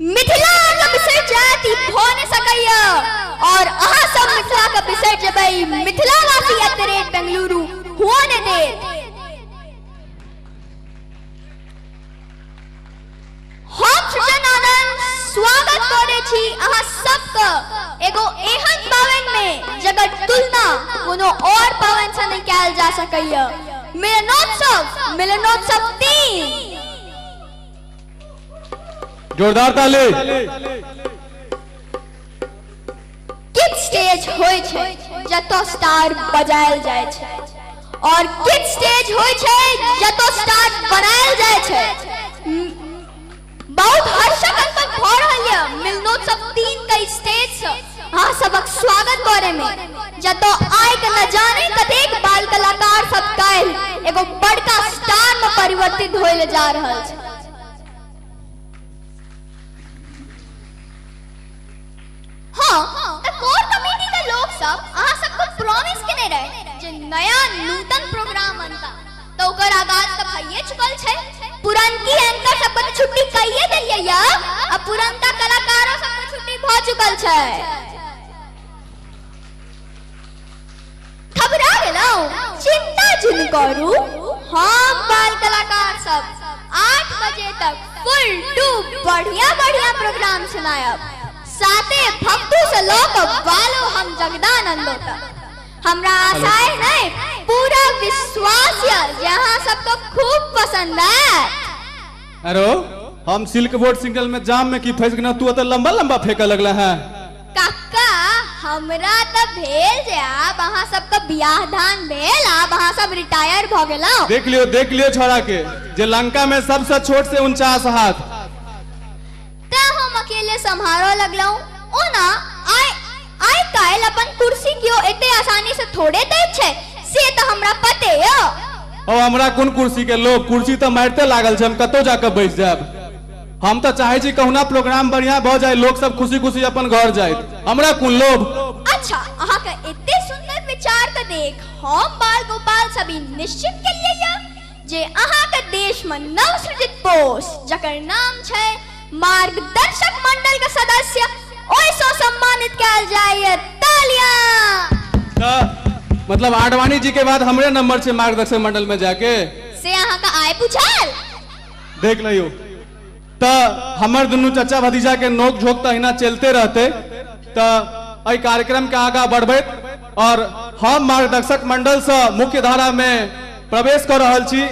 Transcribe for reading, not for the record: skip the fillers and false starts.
मिथिला के बिसरि जायत ई भऽ नहि सकैया और अहाँ सब मिथिला के बिसरि जेबै मिथिलावासी एट the rate Bengaluru हुआ नहि देत। हम सृजन आनंद स्वागत करै छी अहाँ सबके एगो एहन पाबनि में जकर तुलना कोनो और पाबनि से नहीं कयल जा सकैया, मिलनोत्सव, मिलनोत्सव 3। जोरदार ताली। किछ स्टेज होय छै जतऽ स्टार बजायल जाय छै और किछ स्टेज होय छै जतऽ स्टार बनायल जाय छै। बहुत हर्षक अनुभव भऽ रहल यऽ मिलनोत्सव 3 के स्टेज से अहाँ सबक स्वागत करे में, जतऽ आइ के न जाने कतेक बाल कलाकार सब काल्हि एगो बड़का स्टार में परिवर्तित होय ले जा रहल छै। हाँ, त कोर कमेटी के लोग सब अहाँ सबके प्रॉमिस केने रहे जे नया नूतन प्रोग्राम अनता, त ओकर आगाज त भइए चुकल छै। पुरनकी एंकर सबके त छुट्टी कइए देलियै या, आ पुरनका कलाकारो सबके छुट्टी भ चुकल छै। घबरा गेलहुँ? चिंता जिन करू, हम बाल कलाकार सब 8 बजे तक फुल टू बढ़िया बढ़िया प्रोग्राम सुनायब। साते भक्तू से लऽ कऽ बालो हम जगदानंदो तक। हमरा आशा है नहीं, पूरा विश्वास है जे अहाँ सबके खूब पसंद आयत। अरे हम सिल्क बोर्ड सिग्नल में जाम में की फंस गेलहुँ, तू ओतऽ लंबा लंबा फेंकऽ लगला है। काका हमरा तऽ भेल जे आब अहाँ सबके बियाह दान भेल, आब अहाँ सब रिटायर भऽ गेलहुँ। देख लियो, देख लियो छोड़ा के जे लंका में सबसे छोट से 49 हाथ। तऽ हम अकेले सम्हारऽ लगलहुँ। ओना आइ काल्हि अपन कुर्सी केओ एते आसानी से थोड़े दैत छै, से तऽ हमरा पते यऽ। ओ हमरा कोन कुर्सी के लोभ, कुर्सी तऽ मारिते लागल छै, हम कतौ जाकऽ बैस जायब। हम तऽ चाहै छी कहुना प्रोग्राम बढ़िया भऽ जाय, लोक सब खुशी खुशी अपन घर जाइत, हमरा कोन लोभ। अच्छा, अहाँके एते सुंदर विचार के देख हम बाल गोपाल सभी निश्चित केलियै यऽ जे अहाँके देश में नवसृजित पोस्ट जकर नाम छै मार्गदर्शक मंडल के सदस्य, ओहिसँ सम्मानित कयल जाय। तालियां। तऽ मतलब आडवाणी जी के बाद हमरे नंबर छै मार्गदर्शक मंडल में जाके। से अहाँके आय पूछल? देख लियौ। तऽ हमर दुनू चचा भतीजा के नोक झोंक तऽ अहिना चलते रहते। तऽ एहि कार्यक्रम के आगाँ बढ़बैत और हम मार्गदर्शक मंडल से मुख्य धारा में प्रवेश कऽ रहल छी।